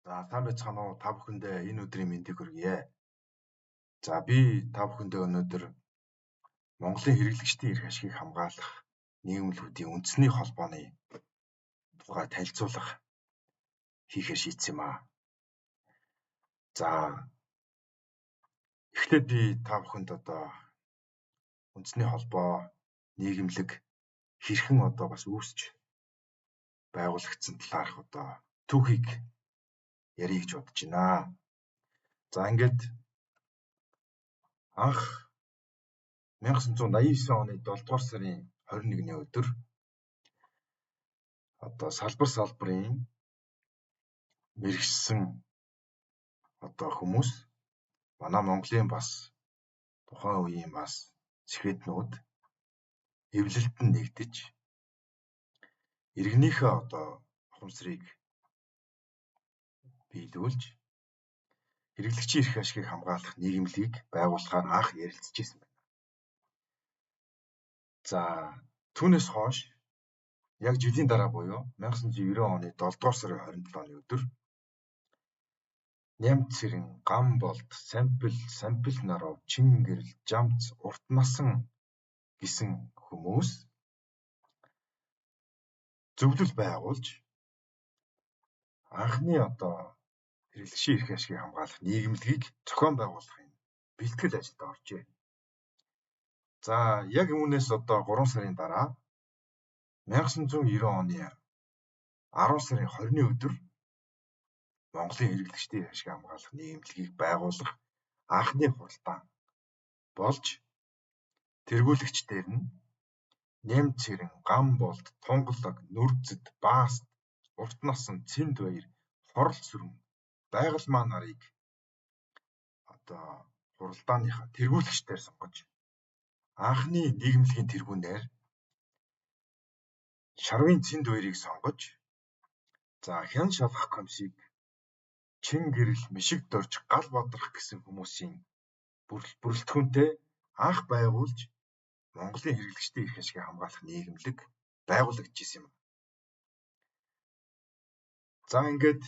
За, сайн байцгаана уу? Та бүхэндээ энэ өдрийн мэндийг хүргье. За, би та бүхэндээ өнөөдөр Монголын хэрэглэгчдийн эрх ашигыг хамгаалах нийгэмлэгүүдийн үндэсний холбооны тухай танилцуулга хийхээр шийдсэн юм аа. За, эхлээд би та бүхэнд одоо үндэсний холбоо, нийгэмлэг хэрхэн одоо бас үүсч байгуулагдсан талаарх одоо түүхийг ярих гэж бодож байна. За, ингээд анх 1989 оны 7 дугаар сарын 21-ний өдөр одоо салбарын мэргэшсэн одоо хүмүүс манай Монголын бас тухайн үеийн бас сэхэднүүд эвлэлтэнд нэгдэж иргэнийхээ одоо ухамсарыг биелүүлж хэрэглэгчийн эрх ашигыг хамгаалах нийгэмлэгийг байгуулахаар анх ярилцж байсан байна. За, түүнээс хойш яг жилийн дараа буюу 1990 оны 7 дугаар сарын 27-ны өдөр Нямцэрэн, Гамболд, Сампил, Сампил наруу, Чингэрэл, Жамц, Урт насан гэсэн хүмүүс зөвлөл байгуулж анхны одоо хэрэглэгчийн эрх ашигыг хамгаалах нийгэмлэгийг зохион байгуулахын бэлтгэл ажилд оржээ. За, яг үүнээс одоо 3 сарын дараа 1990 оны 10 сарын 20-ны өдөр Монголын хэрэглэгчдийн эрх ашигыг хамгаалах нийгэмлэгийг байгуулах анхны хуралдаан болж тэргүүлэгчдээр нь Нямцэрэн, Гамболд, Тунгалаг, Нүрзэд, Бааст, Урт насан, Цэнд баяр, Хорол сүрэн, Байгалмаа нарыг одоо хуралдааныхаа тэргүүлэгчдээр сонгож анхны нийгэмлэгийн тэргүүнээр Шарвын Цэнд баярыг сонгож, за, Хян шалгах комиссийг Чингэрэл, Мишиг дорж, Гал бадрах гэсэн хүмүүсийн бүрэлдэхүүнтэй анх байгуулж Монголын хэрэглэгчдийн эрх ашигыг хамгаалах нийгэмлэг байгуулагдчихсан юм. За, ингээд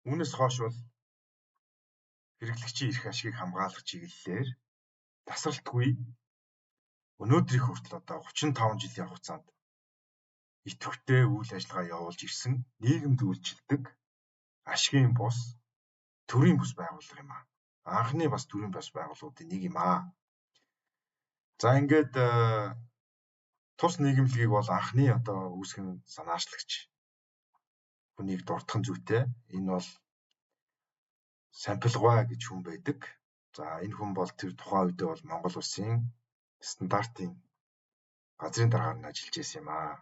үүнээс хойш бол хэрэглэгчийн эрх ашигыг хамгаалах чиглэлээр тасралтгүй өнөөдрийн хүртэл одоо 35 жилийн хугацаанд идэвхтэй үйл ажиллагаа явуулж ирсэн нийгэмд үйлчилдэг ашигын бус төрийн бус байгууллага юм аа. Анхны бас төрийн бус байгууллагуудын нэг юм аа. За, ингээд тус нийгэмлэгийг бол анхны одоо үүсгэн санаачлагч хүнийг дурдах нь зүйтэй. Энэ бол Сампилгуай гэж хүн байдаг. За, энэ хүн бол тэр тухайн үедээ бол Монгол улсын стандартын газрын даргаар нь ажиллаж байсан юм аа.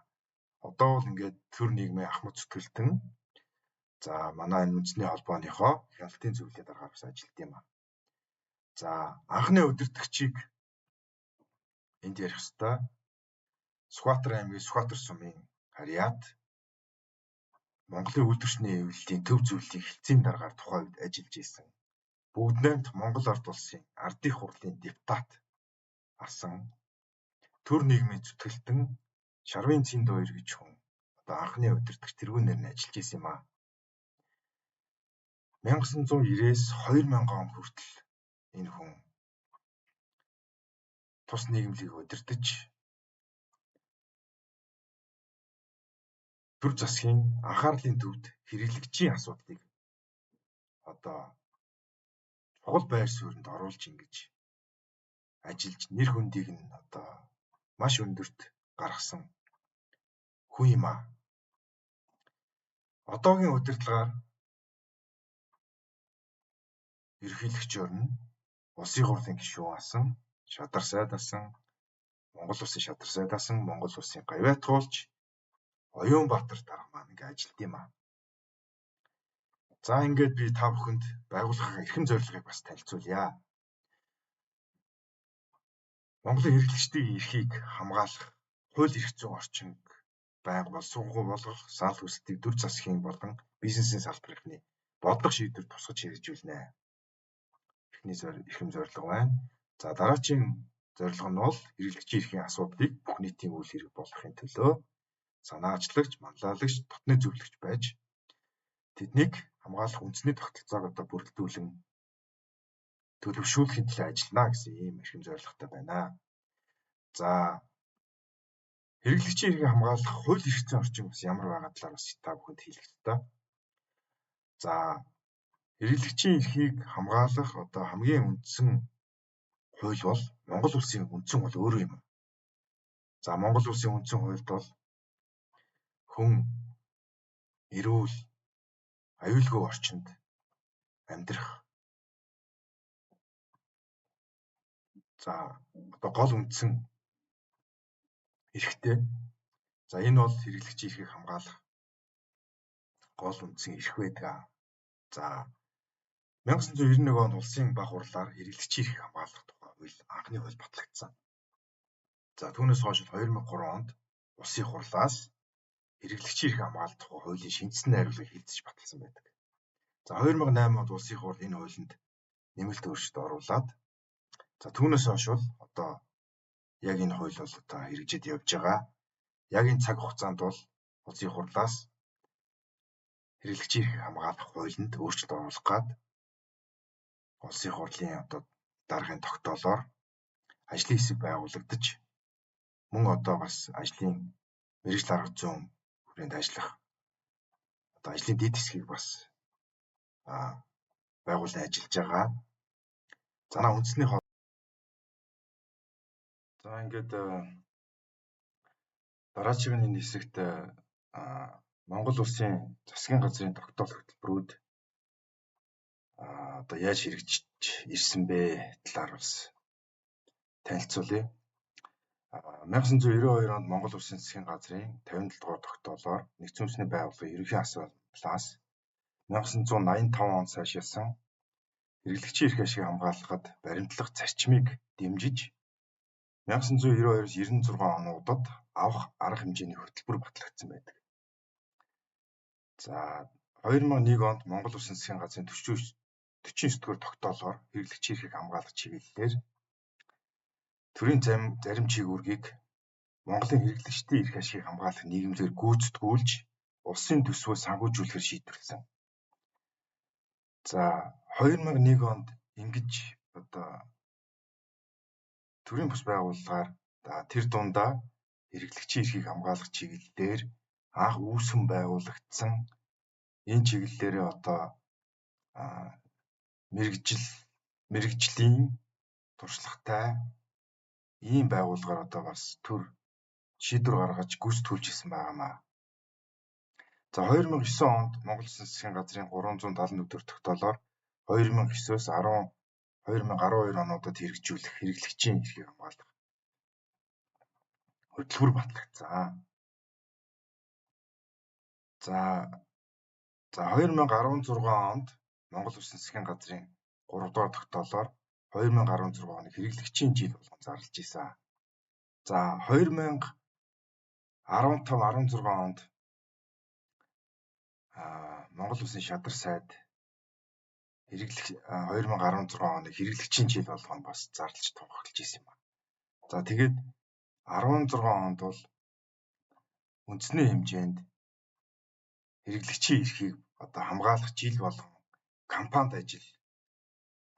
Одоо бол ингээд төр нийгмийн ахмад зүтгэлтэн, за, манай энэ үндэсний холбооныхоо хяналтын зөвлөлийн даргаар бас ажилладаг юм аа. За, анхны удирдагчийг энд ярих хэвээр Сүхбаатар аймгийн Сүхбаатар сумын харьяат Монголын үйлдвэрчний эвлэлийн төв зөвлөлийн хэлтсийн даргаар тухайн үед ажиллаж исэн. Бүгд найрамдах Монгол Ард улсын Ардын хурлын депутат асан төр нийгмийн зүтгэлтэн Шарвын Цэнд хоёр гэж хүн одоо анхны удирдагч тэргүүнээр нь ажиллаж исэн юм аа. 1990-ээс 2000 он хүртэл энэ хүн тус нийгэмлэгийг удирдах төр засгийн анхаарлын төвд хэрэглэгчийн асуудлыг одоо чухал байр суурьнд оруулж ингэж ажиллаж нэр хүндийг нь одоо маш өндөрт гаргасан хүн юм аа. Одоогийн удирдлагаар ерөнхийлөгчөөр нь Улсын хурлын гишүүн асан, шадар сайд асан, Монгол улсын шадар сайд асан, Монгол улсын гавьяат хуульч Оюунбаатар дарга маань ингээ ажилт юм аа. За, ингээд би та бүхэнд байгууллагын эрхэм зорилгыг бас танилцуулъя. Монголын хэрэглэгчдийн эрхийг хамгаалах, хууль эрх зүйн орчинг байнга боловсронгуй болгох, санал хүсэлтийг төр засгийн болон бизнесийн салбарынхны бодлого шийдвэр тусгаж хэрэгжүүлнэ. Эхний эрхэм зорилго байна. За, дараагийн зорилго нь бол хэрэглэгчийн эрхийн асуудлыг бүх нийтийн үйл хэрэг болгохын төлөө санаачлагч, манлайлагч, дотны зөвлөгч байж тэднийг хамгаалах үндэсний тогтолцоог одоо бүрэлдүүлэн төлөвшүүлэхийн төлөө ажиллана гэсэн ийм эрхэм зорилготой байна. За, хэрэглэгчийн эрхийг хамгаалах хууль эрх зүйн орчин бас ямар байгаа талаар бас та бүхэнд хэлэх ёстой. За, хэрэглэгчийн эрхийг хамгаалах одоо хамгийн үндсэн хууль бол Монгол Улсын үндсэн хууль өөрөө юм. За, Монгол Улсын үндсэн хуульд бол хүн эрүүл, аюулгүй орчинд амьдрах, за одоо гол үндсэн эрхтэй. За, энэ бол хэрэглэгчийн эрхийг хамгаалах гол үндсэн эрх байдаг. За, 1991 онд улсын бага хурлаар хэрэглэгчийн эрхийг хамгаалах тухай хууль анхны хууль батлагдсан. За, түүнээс хойш 2003 онд улсын хурлаас хэрэглэгчийн эрхийг хамгаалах тухай хуулийн шинэчсэн найруулгыг хэлэлцэж баталсан байдаг. За, 2008 онд улсын хурл энэ хуулинд нэмэлт өөрчлөлт оруулаад, за түүнээс хойш бол одоо яг энэ хууль бол одоо хэрэгжиж явж байгаа. Яг энэ цаг хугацаанд бол улсын хурлаас хэрэглэгчийн эрхийг хамгаалах хуулинд өөрчлөлт оруулах гээд улсын хурлын одоо даргын тогтоолоор ажлын хэсэг байгуулагдаж, мөн одоо бас ажлын мэргэжил арга зүйн хүрээнд ажиллах одоо ажлын дэд хэсгийг бас байгуулан ажиллаж байгаа. За, үндэсний за ингээд дараагийн энэ хэсэгт Монгол Улсын засгийн газрын тогтоол хөтөлбөрүүд одоо яаж хэрэгжиж ирсэн бэ талаар бас танилцуулъя. 1992 онд Монгол Улсын засгийн газрын 57 дугаар тогтоолоор Нэгдсэн Үндэсний Байгууллагын Ерөнхий Ассамблеас 1985 онд сайшаалсан хэрэглэгчийн эрх ашигыг хамгаалахад баримтлах зарчмыг дэмжиж 1992-96 онуудад авах арга хэмжээний хөтөлбөр батлагдсан байдаг. За, 2001 онд Монгол Улсын засгийн газрын 49 дугаар тогтоолоор хэрэглэгчийн эрхийг хамгаалах чиглэлээр төрийн зарим чийгүүргийг Монголын хэрэглэгчдийн эрх ашигыг хамгаалах нийгэмлэгээр гүйцэтгүүлж улсын төсвөө санхүүжүүлэхээр шийдвэрлэсэн. За, 2001 онд ингэж одоо төрийн бус байгууллагаар тэр дундаа хэрэглэгчийн эрхийг хамгаалах чиглэлээр анх үүсгэн байгуулагдсан энэ чиглэлээрээ одоо мэргэжлийн туршлагатай ийм байгууллагаар одоо бас төр шийдвэр гаргаж гүйцэтгүүлж ирсэн байгаа маа. За, 2009 онд Монгол Улсын засгийн газрын 371 дэх тогтоолоор 2009-оос 2012 онуудад хэрэгжүүлэх хэрэглэгчийн эрхийг хамгаалах хөтөлбөр батлагдсан. За, 2016 онд Монгол Улсын засгийн газрын 3 дугаар тогтоолоор 2016 оныг хэрэглэгчийн жил болгон зарлаж ирсэн. За, 2015 16 онд Монгол Улсын шадар сайд хэрэглэх 2016 оныг хэрэглэгчийн жил болгон бас зарлаж тунхаглаж ирсэн юм байна. За, тэгээд 16 онд бол үндэсний хэмжээнд хэрэглэгчийн эрхийг одоо хамгаалах жил болгон кампанит ажил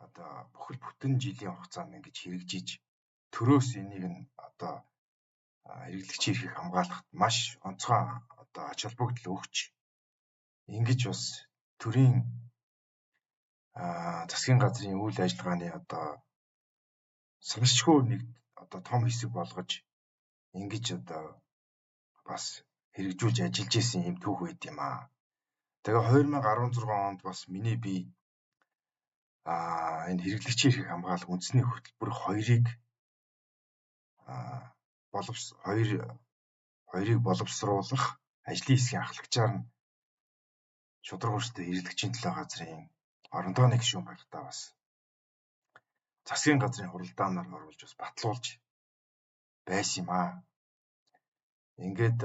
одоо бүхэл бүтэн жилийн хугацаанд ингэж хэрэгжиж, төрөөс энийг нь одоо хэрэглэгчийн эрхийг хамгаалахад маш онцгой одоо ач холбогдол өгч, ингэж бас төрийн засгийн газрын үйл ажиллагааны одоо салшгүй нэг одоо том хэсэг болгож ингэж одоо бас хэрэгжүүлж ажиллаж исэн юм түүх байд юм аа. Тэгээ 2016 онд бас миний бие энэ хэрэглэгчийн эрхийг хамгаалах үндэсний хөтөлбөр хоёрыг хоёрыг боловсруулах ажлын хэсгийн ахлагчаар нь шударга өрсөлдөөн хэрэглэгчийн төлөө газрын орондоо гишүүн байхдаа бас засгийн газрын хуралдаанаар оруулж бас батлуулж байсан юм аа. Ингээд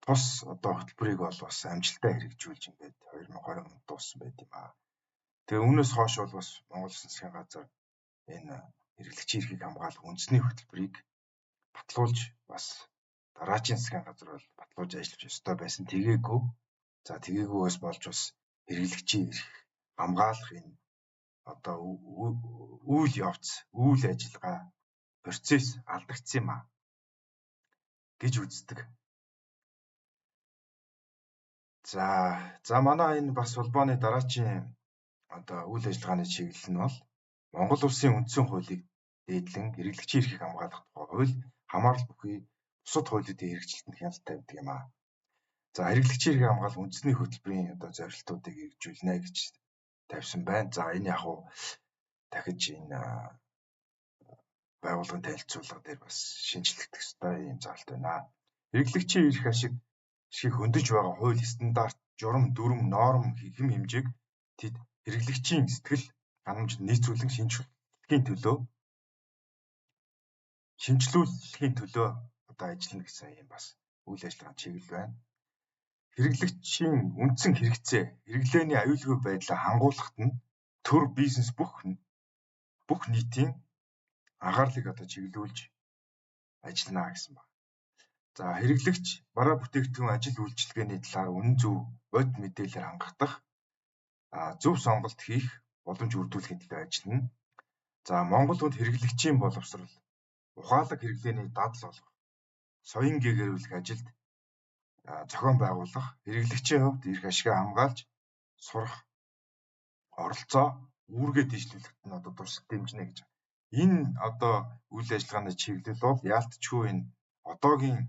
тус одоо хөтөлбөрийг бол бас амжилттай хэрэгжүүлж ингээд 2020 онд дууссан байт юм аа. Тэгээ үүнээс хойш бол бас Монгол Улсын засгийн газар энэ хэрэглэгчийн эрхийг хамгаалах үндэсний хөтөлбөрийг батлуулж бас Дараачийн засгийн газар бол батлуулж ажиллаж ёстой байсан. Тэгээгүй. За тэгээгүйгээс болж бас хэрэглэгчийн эрх хамгаалах энэ одоо үйл явц, үйл ажиллагаа, процесс алдагдсан юм а гэж үздэг. За манай энэ бас холбооны дараачийн одоо үйл ажиллагааны чиглэл нь бол Монгол улсын үндсэн хуулийг дээдлэн хэрэглэгчийн эрхийг хамгаалах тухай хууль хамаарал бүхий бусад хуулиудын хэрэгжилтэнд хяналт тавьдаг юм аа. За хэрэглэгчийн эрхийг хамгаалах үндэсний хөтөлбөрийн одоо зорилтуудыг хэрэгжүүлнэ гэж тавьсан байна. За энэ яг уу дахиж энэ байгууллагын танилцуулга дээр бас шинжлэгдэх ёстой юм заалт байна. Хэрэглэгчийн эрх ашиг шиг хөндөж байгаа хууль, стандарт, журам, дүрэм, норм хэм хэмжээг тэд хэрэглэгчийн сэтгэл ханамжид нийцүүлэн шинжлүүлэхийн төлөө одоо ажиллана гэсэн юм бас үйл ажиллагааны чиглэл байна. Хэрэглэгчийн үндсэн хэрэгцээ, хэрэглээний аюулгүй байдлаа хангуулахад нь төр бизнес бүх нийтийн анхаарлыг одоо чиглүүлж ажиллана гэсэн байна. За хэрэглэгч бараа бүтээгдэхүүн ажил үйлчилгээний талаар үнэн зөв бодит мэдээлэлээр хангахдах, зөв сонголт хийх боломж бүрдүүлэхийн төлөө ажиллана. За Монгол хүнд хэрэглэгчийн боловсрол, ухаалаг хэрэглээний дадал олгох, соён гэгэрүүлэх ажилд зохион байгуулах, хэрэглэгчийн хувьд эрх ашгаа хамгаалж сурах оролцоо үүргээ дэвшлүүлэхэд нь одоо туршилт дэмжинэ гэж. Энэ одоо үйл ажиллагааны чиглэл бол яалтчгүй энэ одоогийн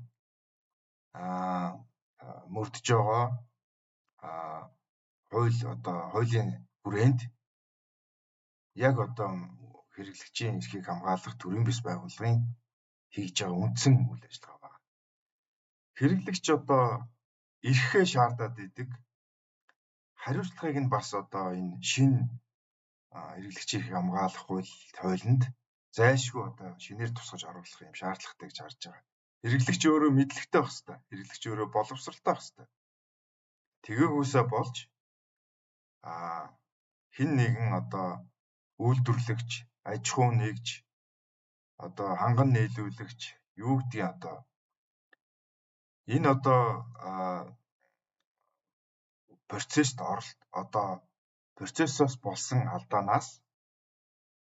мөрдөж байгаа хууль одоо хуулийн хүрээнд яг одоо хэрэглэгчийн эрхийг хамгаалах төрийн бус байгууллагын хийж байгаа үндсэн үйл ажиллагаа байна. Хэрэглэгч одоо эрхээ шаардаад идэг хариуцлагыг нь бас одоо энэ шинэ хэрэглэгчийн эрхийг хамгаалах хуулинд зайлшгүй одоо шинээр тусгаж оруулах юм шаардлагатай гэж харж байгаа. Хэрэглэгч өөрөө мэдлэгтэй байх ёстой. Хэрэглэгч өөрөө боловсралтай байх ёстой. Тэгээгүйсээ болж хэн нэгэн одоо үйлдвэрлэгч, аж ахуй нэгж, одоо ханган нийлүүлэгч юу гэдгийг одоо энэ одоо процесст оролт одоо процессоос болсон алдаанаас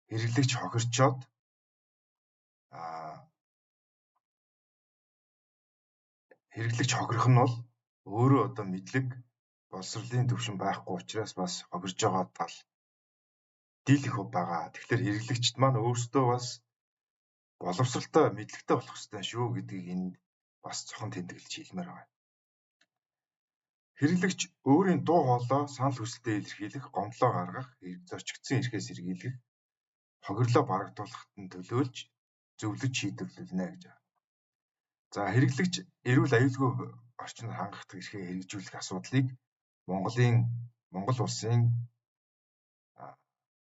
хэрэглэгч хохирчоод хэрэглэгч хохирох нь бол өөрөө одоо мэдлэг боловсролын түвшин байхгүй учраас бас хохирж байгаа тал дийлэх байгаа. Тэгэхээр хэрэглэгчид маань өөрсдөө бас боловсролтой мэдлэгтэй болох ёстой шүү гэдгийг энд бас цохон тэмдэглэж хэлмээр байна. Хэрэглэгч өөрийн дуу хоолой санал хүсэлтээ илэрхийлэх, гомдлоо гаргах, зорчигдсон эрхээ сэргийлэх, хохирлоо барагдуулахад нь төлөөлж зөвлөж шийдвэрлэнэ гэж байна. За хэрэглэгч эрүүл аюулгүй орчинд хангах эрхээ хэрэгжүүлэх асуудлыг Монгол улсын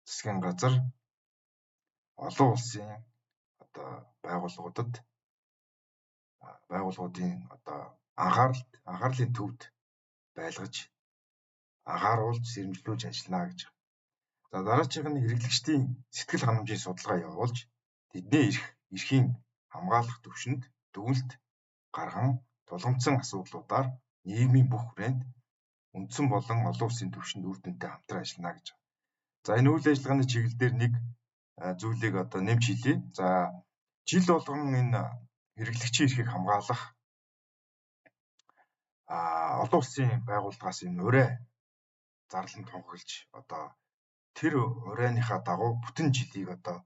засгийн газар олон улсын одоо байгууллагуудад байгууллагуудын одоо анхаарлын төвд байлгаж анхааруулж сэрэмжлүүлж ажиллана гэж. За дараачих нь хэрэглэгчдийн сэтгэл ханамжийн судалгаа явуулж тэдний эрхийн хамгаалах түвшинд дүгнэлт гарган тулгамдсан асуудлуудаар нийгмийн бүх хүрээнд үндсэн болон олон улсын түвшинд үр дүнтэй хамтран ажиллана гэж. За энэ үйл ажиллагааны чиглэл дээр нэг зүйлийг одоо нэмж хэлье. За жил болгон энэ хэрэглэгчийн эрхийг хамгаалах олон улсын байгууллагаас энэ урай зарлан тунхаглаж одоо тэр урайныхаа дагуу бүтэн жилийг одоо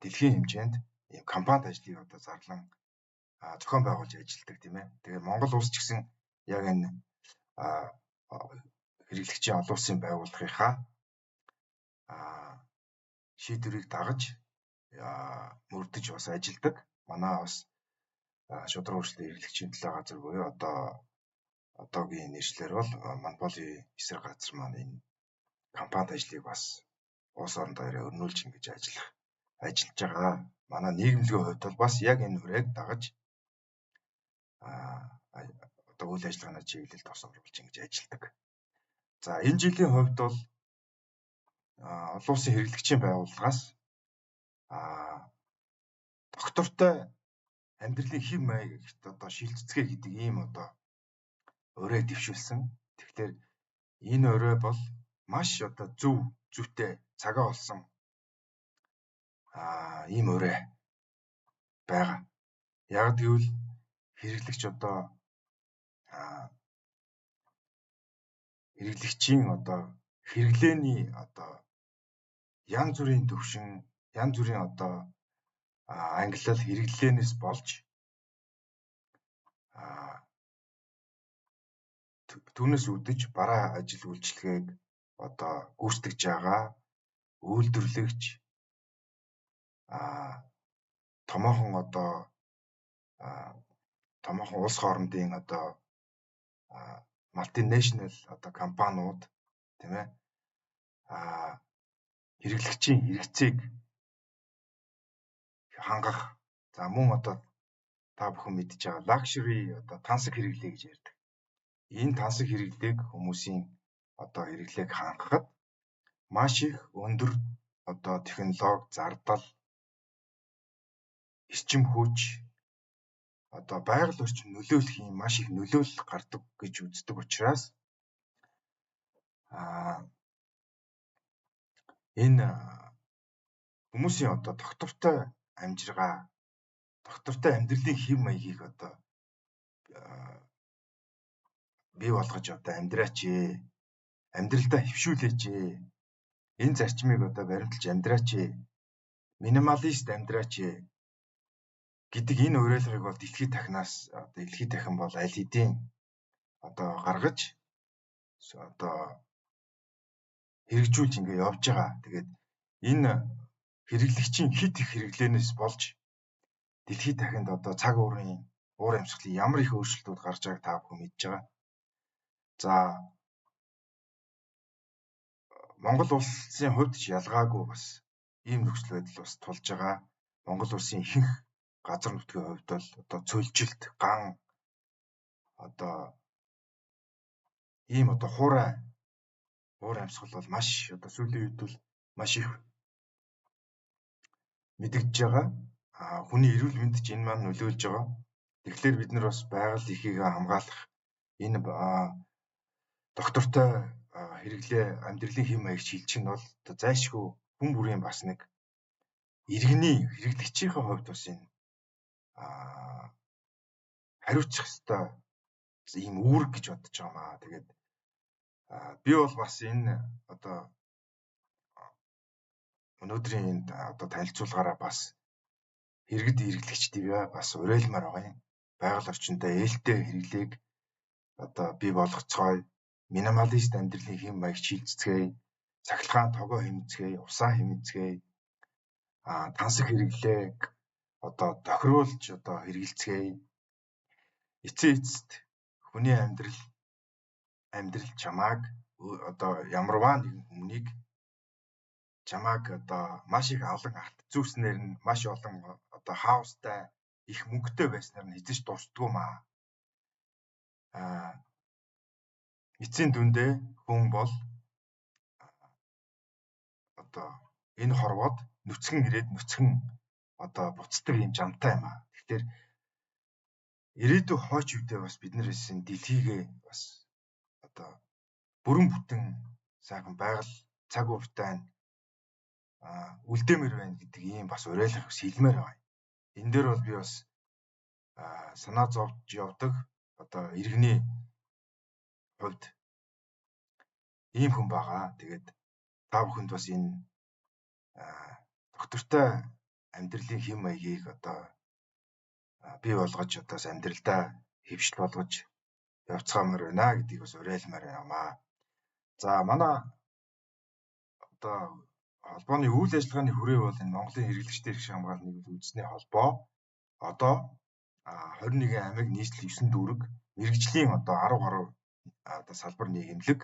дэлхийн хэмжээнд ийм компанид ажлыг одоо зарлан зохион байгуулж ажилладаг тийм ээ. Тэгээд Монгол улс ч гэсэн яг энэ хэрэглэгчийн олон улсын байгууллагынхаа шийдвэрийг дагаж мөрдөж бас ажилладаг. Манай бас шударга өөрчлөлтийн хэрэглэгчийн төлөө газар буюу одоо одоогийн нэршлэр бол монополи эсрэг газар маань энэ компанид ажлыг бас улс орон даяараа өрнүүлж ингэж ажиллаж байгаа. Манай нийгэмлэгийн хувьд бол бас яг энэ үрийг дагаж одоо үйл ажиллагааны чиглэлд бас оруулж ингэж ажилладаг. За энэ жилийн хувьд бол олон улсын хэрэглэгчийн байгууллагаас доктортой амьдралын хэв маягт одоо шилжицгээ гэдэг ийм одоо орой дэвшүүлсэн. Тэгэхээр энэ орой бол маш одоо зөв зүйтэй цагаа олсон ийм орой байгаа. Яг гэвэл хэрэглэгч одоо хэрэглэгчийн одоо хэрэглээний одоо янз бүрийн төвшин, янз бүрийн одоо ангилал хэрэглээнээс болж түүнээс үүдэж бараа ажил үйлчилгээг одоо гүйцэтгэж байгаа үйлдвэрлэгч томоохон одоо томоохон улс хоорондын одоо multinational одоо компаниуд, тийм ээ, хэрэглэгчийн хэрэгцээг хангах, за мөн одоо та бүхэн мэдж байгаа luxury одоо тансаг хэрэглээ гэж ярьдаг. Энэ тансаг хэрэглээг хүмүүсийн одоо хэрэглээг хангахад маш их өндөр одоо технологи, зардал, эрчим хүч, одоо байгаль орчин нөлөөлөх юм маш их нөлөөлөл гардаг гэж үздэг учраас энэ хүмүүсийн одоо тогтвортой амжиргаа, тогтвортой амьдралын хэв маягийг одоо бий болгож одоо амьдраач ээ, амьдралдаа хэвшүүлээч ээ, энэ зарчмыг одоо баримталж амьдраач ээ, минималист амьдраач ээ гэдэг энэ уриалгыг бол дэлхийд дахнаас одоо дэлхийд дахин бол аль хэдийн одоо гаргаж одоо хэрэгжүүлж ингээ явж байгаа. Тэгээд энэ хэрэглэгчийн хит их хэрэглээнээс болж дэлхийд дахинд одоо цаг уурын уур амьсгалын ямар их өөрчлөлтүүд гарч байгааг та бүхэн мэдж байгаа. За Монгол улсын хувьд ч ялгаагүй бас ийм нөхцөл байдал бас тулж байгаа. Монгол улсын ихэнх газар нутгийн хувьд бол одоо цөлжилт, ган одоо ийм одоо хуурай уур амьсгал бол маш одоо сүүлийн үед бол маш их мэдэгдэж байгаа. Хүний эрүүл мэнд ч энэ маань нөлөөлж байгаа. Тэгэхээр бид нар бас байгаль эрхийг хамгаалах энэ доктортой хэрэглээ амьдралын хэв маяг шилжих нь бол одоо зайлшгүй хүн бүрийн бас нэг иргэний хэрэглэгчийнхээ хувьд бас энэ хариуцах ёстой ийм үүрэг гэж бодож байгаа маа. Тэгээд би бол бас энэ одоо өнөөдрийн энд одоо танилцуулгаараа бас иргэд хэрэглэгчдийг бас уриалмаар байгаа юм. Байгаль орчиндөө ээлтэй хэрэглээг одоо бий болгоцгоё. Минималист амьдралын хэв маяг шилжицгээе. Цахилгаан тогоо хэмжицгээе, усаа хэмжицгээе. Тансаг хэрэглээг одоо тохируулж одоо хэрэгэлцгээе. Эцсийн эцэст хүний амьдрал чамааг одоо ямарваа нэгэн хүмүүнийг чамааг одоо маш их алан алт зүүснээр нь маш олон одоо хаустай их мөнгөтэй байснаар нь хэзээ ч дуусдаггүй маа. Эцсийн дүндээ хүн бол одоо энэ хорвоод нүцгэн ирээд нүцгэн одоо буцдаг юм жамтай юм аа. Тэгэхээр ирээдүйн хойч үедээ бас бид нар энэ дэлхийгээ бас одоо бүрэн бүтэн сайхан байгаль цаг ууртай үлдээмэр байна гэдэг ийм бас уриалга бас хэлмээр байгаа. Энэ дээр бол би бас санаа зовж явдаг одоо иргэний хувьд ийм хүн байгаа. Тэгээд та бүхэнд бас энэ доктортой амьдралын хэв маягийг одоо бий болгож одоо амьдралдаа хэвшил болгож явцгаамаар байна гэдгийг бас уриалмаар байна. За манай одоо холбооны үйл ажиллагааны хүрээ бол энэ Монголын хэрэглэгчдийн эрх хамгаалал нийгмийн үндэсний холбоо одоо 21 аймаг нийслэл 9 дүүрэг мэргэжлийн одоо 10 гаруй одоо салбар нийгэмлэг.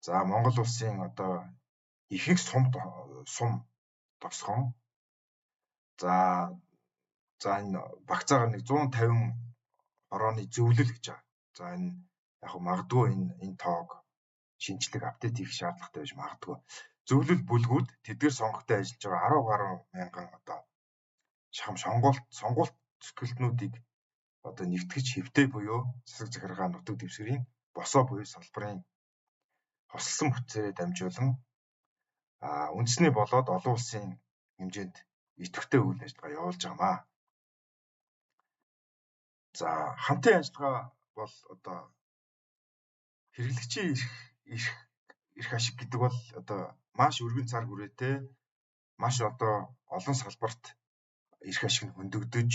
За Монгол улсын одоо ихэнх сум тосгон. За энэ багцаагаар нэг 150 хорооны зөвлөл гэж байгаа. За энэ яг магадгүй энэ тоог шинжлэх апдейт хийх шаардлагатай байж магадгүй. Зөвлөл бүлгүүд тэдгээр сонгогтой ажиллаж байгаа 10 гаруй мянган одоо шахам сонгуулт зүтгэлтнүүдийг одоо нэгтгэж хэвтэй буюу засаг захиргаа нутаг дэвсгэрийн босоо буюу салбарын хосолсон бүтцээрээ дамжуулан үндэсний болоод олон улсын хэмжээнд идэвхтэй үйл ажиллагаа явуулж байгаамаа. За, хамтын ажиллагаа бол одоо хэрэглэгчийн эрх ашиг гэдэг бол одоо маш өргөн цар хүрээтэй, маш одоо олон салбарт эрх ашиг нь хөндөгдөж,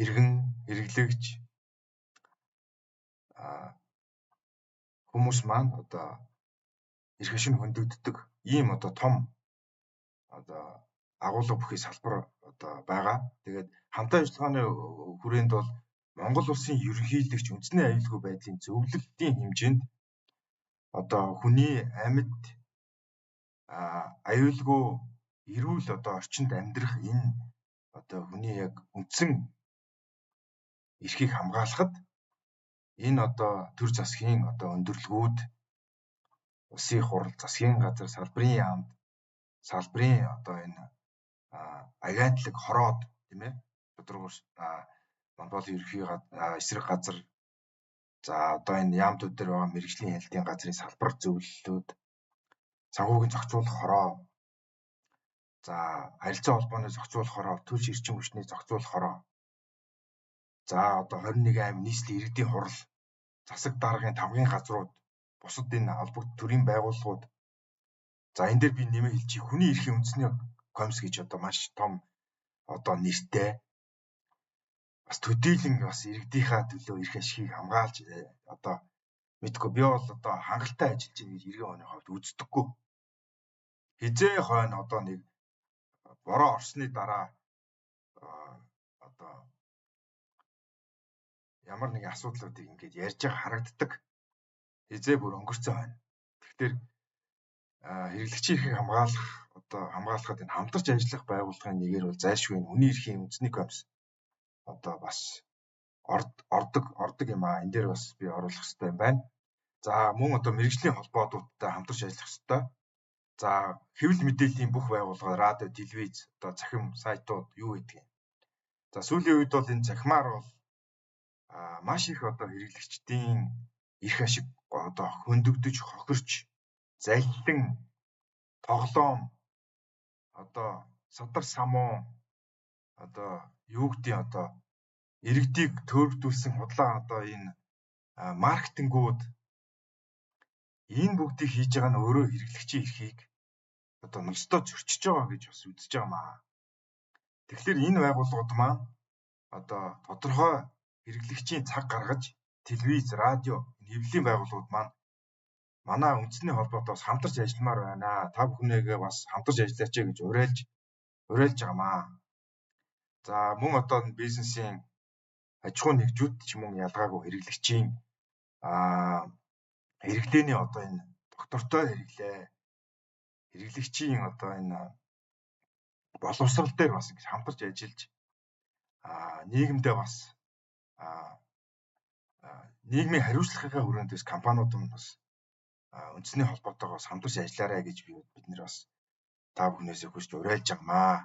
иргэн хэрэглэгч хүмүүс маань одоо эрх ашиг нь хөндөгддөг ийм одоо том одоо агуулга бүхий салбар одоо байгаа. Тэгээд хамтын ажиллагааны хүрээнд бол Монгол улсын ерөнхийлөгч үндэсний аюулгүй байдлын зөвлөлтийн хэмжээнд одоо хүний амьд аюулгүй эрүүл одоо орчинд амьдрах энэ одоо хүний яг үндсэн эрхийг хамгаалахад энэ одоо төр засгийн одоо өндөрлгүүд, улсын хурал, засгийн газар, салбарын яамд, салбарын одоо энэ агентлаг, хороод, тийм ээ, тодорхой Монгол ерөнхий эсрэг газар, за одоо энэ яамдууд дээр байгаа мэргэжлийн хяналтын газрын салбар зөвлөлүүд, санхүүгийн зохицуулах хороо, за харилцаа холбооны зохицуулах хороо, төлш эрчим хүчний зохицуулах хороо, за одоо 21 аймаг нийслэлийн иргэдийн хурал, засаг даргын тамгын газрууд, бусад энэ холбогд төрийн байгууллагууд. За, энэ дээр би нэмээ хэлчихье. Хүний эрхийн үндэсний комисс гэж одоо маш том одоо нэртэй бас төдийлөн бас иргэдийнхаа төлөө эрх ашигыг хамгаалж одоо мэдгүй би бол одоо хангалттай ажиллаж байна гэж иргэн оны хувьд үздэггүй. Хизээ хойно одоо нэг бороо орсны дараа одоо ямар нэгэн асуудлуудыг ингээд ярьж байгаа харагддаг. Хизээ бүр өнгөрцөн хойно. Тэгэхээр хэрэглэгчийн эрхийг хамгаалах одоо хамгаалахад энэ хамтарч ажиллах байгууллагын нэгээр бол зайлшгүй хүний эрхийн үндэсний комисс одоо бас ордог юм аа. Энэ дээр бас би оруулах хэрэгтэй юм байна. За, мөн одоо мэргэжлийн холбоодуудтай хамтарч ажиллах хэрэгтэй. За, хэвлэл мэдээллийн бүх байгууллага, радио, телевиз, одоо цахим сайтууд юу гэдгийг. За, сүүлийн үед бол энэ цахимаар бол маш их одоо хэрэглэгчдийн эрх ашиг одоо хөндөгдөж, хохирч, заллин, тоглоом, одоо садар самуу, одоо юу гэдгийг одоо иргэдийг төөрөгдүүлсэн худлаа одоо энэ маркетингүүд энэ бүгдийг хийж байгаа нь өөрөө хэрэглэгчийн эрхийг одоо ноцтой зөрчиж байгаа гэж бас үзэж байгаа маа. Тэгэхээр энэ байгууллагууд маань одоо тодорхой хэрэглэгчийн цаг гаргаж телевиз, радио, хэвлэлийн байгууллагууд маань манай үндэсний холбоотой бас хамтарч ажилламаар байна. Та бүхнээгээ бас хамтарч ажиллаач гэж уриалж байгаамаа. За, мөн одоо бизнесийн аж ахуйн нэгжүүд ч мөн ялгаагүй хэрэглэгчийн хэрэглээний одоо энэ доктортой хэрэглээ, хэрэглэгчийн одоо энэ боловсрал дээр бас ингэж хамтарч ажиллаж нийгэмдээ бас нийгмийн хариуцлагынхаа хүрээнд бас компаниуд нь бас үндэсний холбоотойгоо хамтарч ажиллаарай гэж бид нэр бас та бүхнээсээ хүсэж уриалж байгаамаа.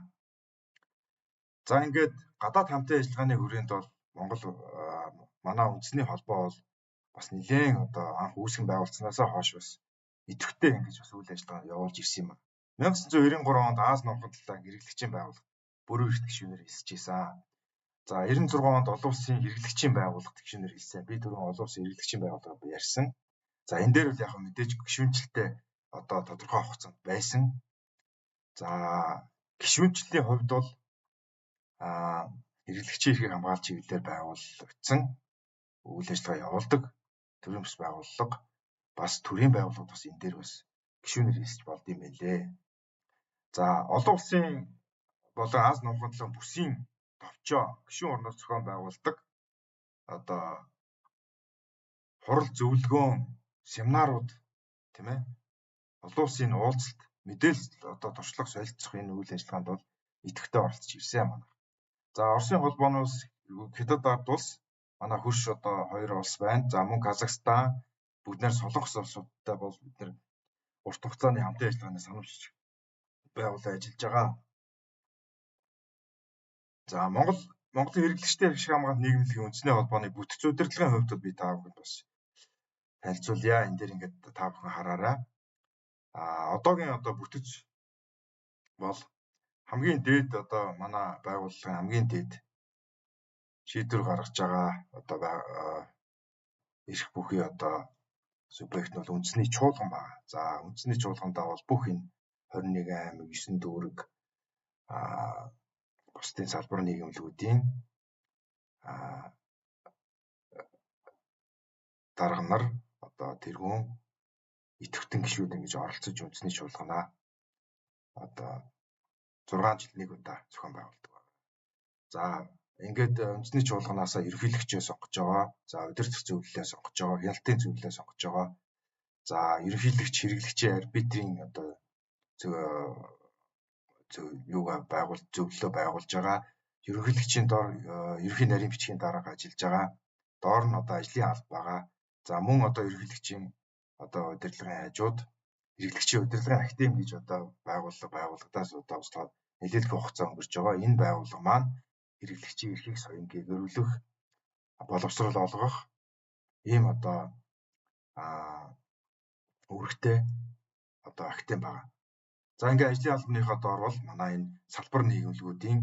За, ингээд гадаад хамтын ажиллагааны хүрээнд бол Монгол манай үндэсний холбоо бол бас нэлээн одоо анх үүсгэн байгуулснаасаа хойш бас идэвхтэй ингэж бас үйл ажиллагаа явуулж ирсэн юм. 1993 онд Ази номхон талаа хэрэглэгчийн байгууллага бүрэн эрх гишүүнээр элсэж байсан. За, 96 онд олон улсын хэрэглэгчийн байгууллага гишүүнээр элсэн. Би түрүүн олон улсын хэрэглэгчийн байгууллага ярьсан. За, энэ дээр бол яг мэдээж гишүүнчлэлтэй одоо тодорхой хугацаанд байсан. За, гишүүнчлэлийн хувьд бол хэрэглэгчийн эрхийг хамгаалах чиглэлээр байгуулагдсан үйл ажиллагаа явуулдаг төрийн бас байгууллага, бас төрийн байгууллагууд бас энэ дээр бас гишүүнээр элсэж болд юм байлээ. За, олон улсын болон Ази номхон талын бүсийн товчоо гишүүн орноор зохион байгуулдаг одоо хурал зөвлөгөөн, семинарууд, тийм ээ, олон улсын уулзалт, мэдээлэл одоо туршлага солилцох энэ үйл ажиллагаанд бол идэвхтэй оролцож ирсэн юм байна. За, Оросын холбооноос Хятад ард улс манай хөрш одоо хоёр улс байна. За, мөн Казахстан, бүгд найр Солонгос улсуудтай бол бид нэр урт хугацааны хамтын ажиллагааны санамж байгуулан ажиллаж байгаа. За, Монголын хэрэглэгчдийн эрх ашиг хамгаалалт нийгэмлэгийн үндэсний холбооны бүтэц удирдлагын хувьд бол би та бүхэнд бас танилцуулъя. Энэ дээр ингээд та бүхэн хараарай. Одоогийн одоо бүтэц бол хамгийн дээд, одоо манай байгууллагын хамгийн дээд шийдвэр гаргаж байгаа одоо эрх бүхий одоо субъект нь бол үндэсний чуулган байна. За, үндэсний чуулгандаа бол бүх энэ 21 аймаг, 9 дүүрэг, бусдын салбар нийгэмлэгүүдийн дарга нар, одоо тэргүүн идэвхтэн гишүүд ингэж оролцож үндэсний чуулганаа одоо 6 жилд нэг удаа зохион байгуулдаг байна. За, ингээд үндэсний чуулганаасаа ерөнхийлөгчөө сонгож байгаа. За, удирдах зөвлөлөө сонгож байгаа, хяналтын зөвлөлөө сонгож байгаа. За, ерөнхийлөгч, хэрэглэгчийн арбитрийн одоо юугаа байгуул зөвлөлөө байгуулж байгаа. Ерөнхийлөгчийн дор ерөнхий нарийн бичгийн дарга ажиллаж байгаа. Доор нь одоо ажлын алба байгаа. За, мөн одоо ерөнхийлөгчийн одоо удирдлагын хажууд хэрэглэгчийн удирдлагын академи гэж одоо байгууллага байгуулагдаас одоо нэлээлгүй хугацаа өнгөрч байгаа. Энэ байгууллага маань хэрэглэгчийн эрхийг соён гэгэрүүлэх, боловсрол олгох ийм одоо үүрэгтэй одоо академи байгаа. За, ингээ ажлын албаныхаа доор бол манай энэ салбар нийгэмлэгүүдийн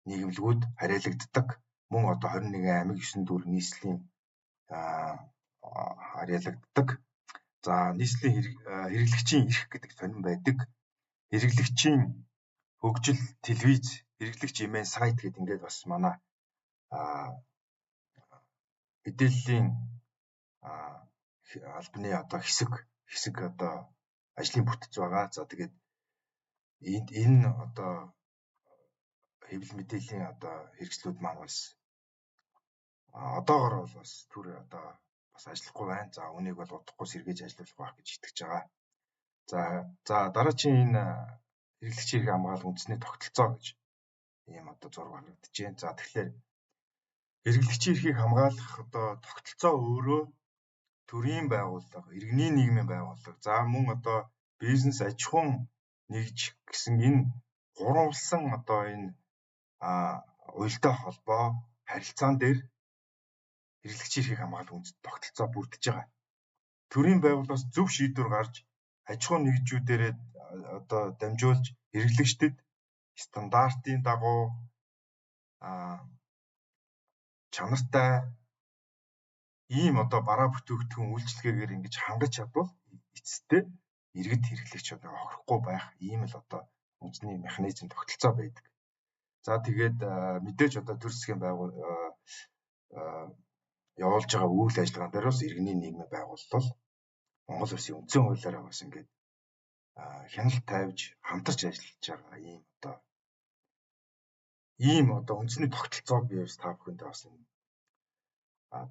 нийгэмлэгүүд харьяалагддаг. Мөн одоо 21 аймаг, 9 дүүрэг нийслэлийн харьяалагддаг. За, нийслэлийн хэрэглэгчийн эрх гэдэг сонин байдаг. Хэрэглэгчийн хөгжил телевиз, хэрэглэгч имэйл сайт гэдэг ингээд бас манай мэдээллийн албаны одоо хэсэг одоо ажлын бүтэц байгаа. За, тэгээд энэ одоо хэвлэл мэдээллийн одоо хэрэгслүүд маань бас одоогор бол бас түр одоо бас ажиллахгүй байна. За, үүнийг бол удахгүй сэргээж ажиллуулах байх гэж итгэж байгаа. За, дараагийн энэ хэрэглэгчийн эрх хамгаалах үндэсний тогтолцоо гэж ийм одоо зураг харагдаж байна. За, тэгэхээр хэрэглэгчийн эрхийг хамгаалах одоо тогтолцоо өөрөө төрийн байгууллага, иргэний нийгмийн байгууллага, за мөн одоо бизнес, аж ахуйн нэгж гэсэн энэ гурвалсан одоо энэ уялдаа холбоо харилцаан дээр хэрэглэгчийн эрхийг хамгаалах үндэсний тогтолцоо бүрдэж байгаа. Төрийн байгууллагаас зөв шийдвэр гарч аж ахуйн нэгжүүдээрээ одоо дамжуулж хэрэглэгчдэд стандартын дагуу чанартай ийм одоо бараа бүтээгдэхүүн үйлчилгээгээр ингэж хангаж чадвал эцэстээ иргэд хэрэглэгч одоо хохирохгүй байх ийм л одоо үндэсний механизм тогтолцоо байдаг. За, тэгээд мэдээж одоо төр засгийн байгуул явуулж байгаа үйл ажиллагаан дээр бас иргэний нийгмийн байгууллал Монгол Улсын үндсэн хуулиараа бас ингээд хяналт тавьж хамтарч ажиллаж байгаа ийм одоо үндэсний тогтолцоог би бас та бүхэндээ бас энэ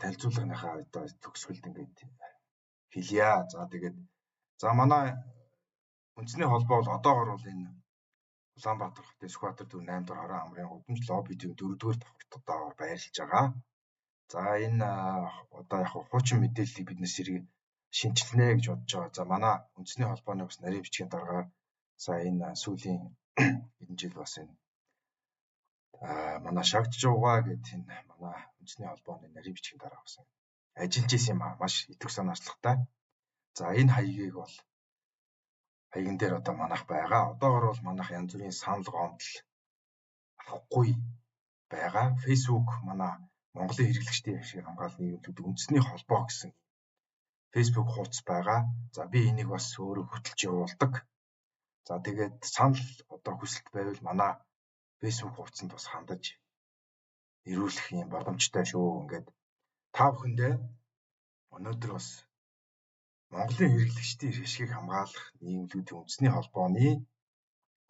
танилцуулгынхаа одоо төгсгөлд ингээд хэлье. За, тэгээд за манай үндэсний холбоо бол одоогор бол энэ Улаанбаатар хотын Сүхбаатар төв 8 дугаар хорон амрын гудамж лобби 4 дугаар давхарт одоогор байрлаж байгаа. За, энэ одоо яг хуучин мэдээллийг бид нэр сэрэг шинэчилнэ гэж бодож байгаа. За, манай үндэсний холбооны бас нарийн бичгийн даргаар сая энэ сүүлийн хэдэн жил бас энэ манай шагч жуугаа гэдэг энэ манай үндэсний холбооны нарийн бичгийн дарга бас ажиллаж исэн юм аа. Маш идэвх санаачлагтай. За, энэ хаягийг бол хаяган дээр одоо манайх байгаа. Одоогор бол манайх янз бүрийн санал гомдол авахгүй байгаа. Facebook манай Монголын хэрэглэгчдийн ашиг хамгаалал нийгэмлэгүүд үндэсний холбоо гэсэн Facebook хуудас байгаа. За, би энийг бас өөрөө хөтөлж явуулдаг. За, тэгээд санал одоо хүсэлт байвал манай Facebook хуудсанд бас хандаж ирүүлэх юм боломжтой шүү. Ингээд та бүхэндээ өнөөдөр бас Монголын хэрэглэгчдийн эрх ашигыг хамгаалах нийгэмлэгүүдийн үндэсний холбооны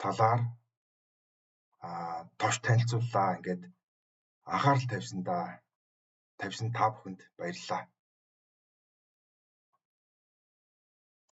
талаар товч танилцууллаа. Ингээд анхаарал тавьсан та бүхэнд баярлалаа.